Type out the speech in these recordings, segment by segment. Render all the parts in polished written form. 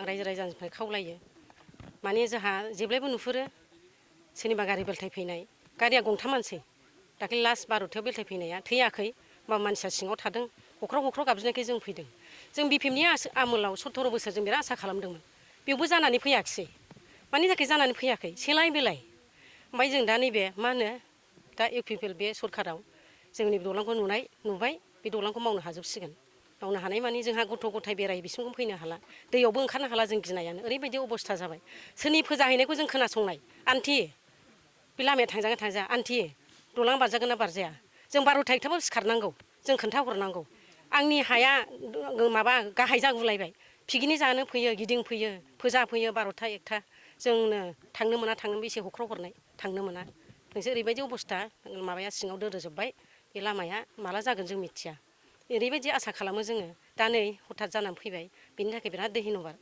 रायजो राजानिफ्राय खावलायो माने जोंहा जेब्लायबो नुहुरो सोरनिबा गारि बेलथाय फैनाय गारिया गंथामानोसै दाख्लै लास्ट 12थायाव बेलथाय फैनाया थैयाखै होमबा मानसिया सिङाव थादों हख्राव गाबज्रिनायखाय जों फैदों जों बिपिएफनि आमोलाव 17 बोसोर जों बिराद आसा खालामदोंमोन बेवबो जानानै फैयाखिसै मानि थाखाय जानानै फैयाखै सेलाय बेलाय ओमफ्राय जों दा नैबे मा होनो दा इउपिपिएल बे सरखाराव जोंनि दलांखौ नुबाय बे दलांखौ मावनो हाजोबसिगोन मावनो हानाय मानि जोंहा गथ' गथाय बेराय बिसिमखौ फैनो हाला दैयावबो ओंखारनो हाला जों गिनायानो ओरैबायदि अबस्था जाबाय सोरनि फोजाहैनायखौ जों खोनासंनाय आन्टि बे लामाया थांजाया आन्टि दलां बारजागोन ना बारजाया जों 12था 1थाबाबो सिखारनांगौ जों खोन्थाहरनांगौ आंनि हाया माबा गाहाय जागुलायबाय पिकनिक जानो फैयो गिदिंफैयो फोजा फैयो 12था 1था जोंनो थांनो मोना बेसे हख्राव हरनाय थांनो मोना नोंसोर ओरैबायदि अबस्था माबाया सिङाव दोरोजोबबाय बे लामाया माला जागोन जों मिथिया ओरैबायदि आसा खालामो जोङो दा नै हथात जानानै फैबाय बेनि थाखाय बिराद धन्यबाद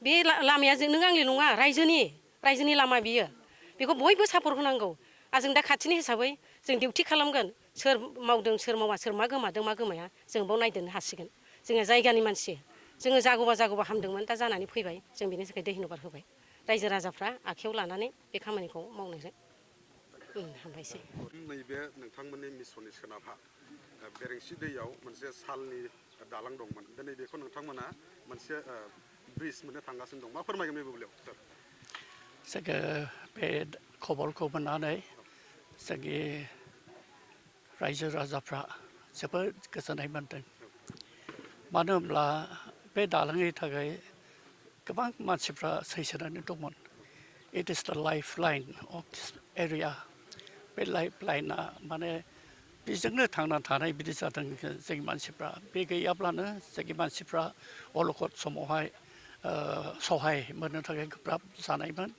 बे लामाया नों आंनि नङा रायजोनि लामा बियो बेखौ बयबो सापर्ट होनांगौ आरो जों दा खाथिनि हिसाबै जों डिउटि खालामगोन सोर मावदों सोर मावा सोर मा गोमादों मा गोमाया जों बाव नायदेरनो हासिगोन जोङो जायगानि मानसि जोङो जागौबा हामदोंमोन दा जानानै फैबाय जों बेनि थाखाय धन्यबाद होबाय रायजो राजाफ्रा आखायाव लानानै बे खामानिखौ मावनायजों हामबायसै नैबे नोंथांमोननि मिसननि सोनाबहा बेरेंसि दैयाव मोनसे सालनि दालां दंमोन दिनै बेखौ नोंथांमोना मोनसे ब्रिज मोननो थांगासिनो दं मा फोरमायगोन बे बुब्लियाव सार जोङो बे खबरखौ मोननानै जोंनि रायजो राजाफ्रा जोबोद गोजोननाय मोन्दों मानो होनब्ला बे दालांनि थाखाय गोबां मानसिफ्रा सैसोनानै दंमोन it is the life line of this area बे लाइफ लाइना माने बेजोंनो थांनानै थानाय बिदि जादों जोंनि मानसिफ्रा बे गैयाब्लानो जोंनि मानसिफ्रा अलखद समावहाय सहाय मोननो थाखाय गोब्राब जानायमोन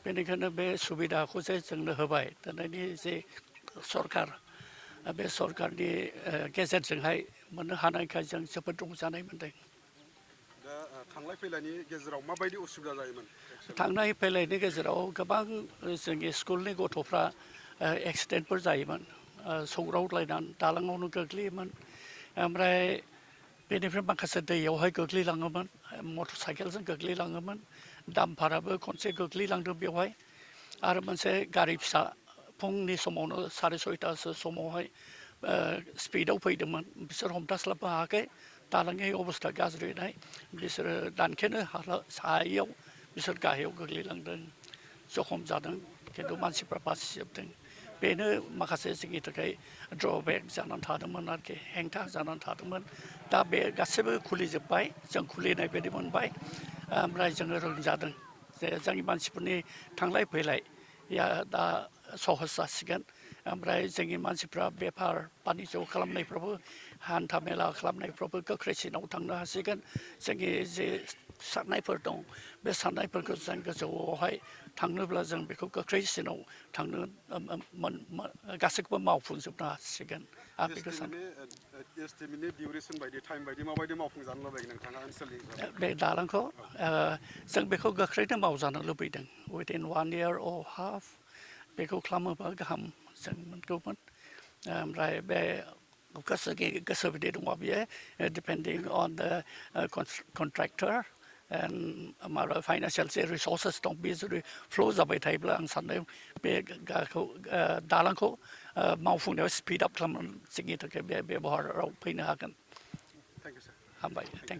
बेनिखायनो बे सुबिदाखौ जे जोंनो होबाय दिनैनि जे सरखार बे सरकारनि गेजेरजोंहाय मोननो हानायखाय जों जोबोद रंजानाय मोन्दों दा थांलाय फैलायनि गेजेराव माबायदि उसुबिदा जायोमोन थांलाय फैलायनि गेजेराव गोबां जोंनि स्कुलनि गथ'फ्रा एक्सिडेन्टफोर जायोमोन सौग्रावलायनानै दालाङावनो गोग्लैयोमोन ओमफ्राय बेनिफ्राय माखासे दैयावहाय गोग्लैलाङोमोन मटर साइकेलजों गोग्लैलाङोमोन दामफाराबो खनसे गोग्लैलांदों बेवहाय आरो मोनसे गारि फिसा फुंनि समावनो 6:30 समावहाय स्पिडआव फैदोंमोन बिसोर हमथास्लाबनो हायाखै दालांनि अबस्था गाज्रिनाय बिसोरो दानखेनो हायैयाव बिसोर गाहायाव गोग्लैलांदों जखम जादों खिन्थु मानसिफ्रा बासिजोबदों बेनो माखासे जोंनि थाखाय ड्रबेक जानानै थादोंमोन आरोखि हेंथा जानानै थादोंमोन दा बे गासैबो खुलिजोब्बाय जों खुलिनाय बायदि मोनबाय ओमफ्राय जोङो रंजादों जे जोंनि मानसिफोरनि थांलाय फैलाया दा सहस जासिगोन ओमफ्राय जोंनि मानसिफ्रा बेफार बानिज्य खालामनायफ्रावबो हान्था मेला खालामनायफ्रावबो गोख्रैसिनाव थांनो हासिगोन जोंनि जे साननायफोर दं बे साननायफोरखौ जों गोजौआवहाय थांनोब्ला जों बेखौ गोख्रैसिनाव थांनो गासैखौबो मावफुंजोबनो हासिगोन आं बेखौ सानो एसटिएमनि डिउरेसन बायदि टाइम बायदि माबायदि मावफुंजानो लुबैगोन नोंथाङा ओनसोलनि बे दालांखौ जों बेखौ गोख्रैनो मावजानो लुबैदों उइदिन 1 year or half बेखौ खालामोबा गाहाम जों मोनगौमोन ओमफ्राय बे गोसो बायदि दङ बियो डिपेन्डिं अन दा कन्ट्रेक्टर माबा फाइनान्सियेल जे रिसर्सेस दं बे जुदि फ्ल' जाबाय थायोब्ला आं सानदों बे दालांखौ मावफुंनायाव स्पिड आप खालामनानै जोंनि थाखाय बे बेबहाराव फैनो हागोन हामबाय थेंक इउ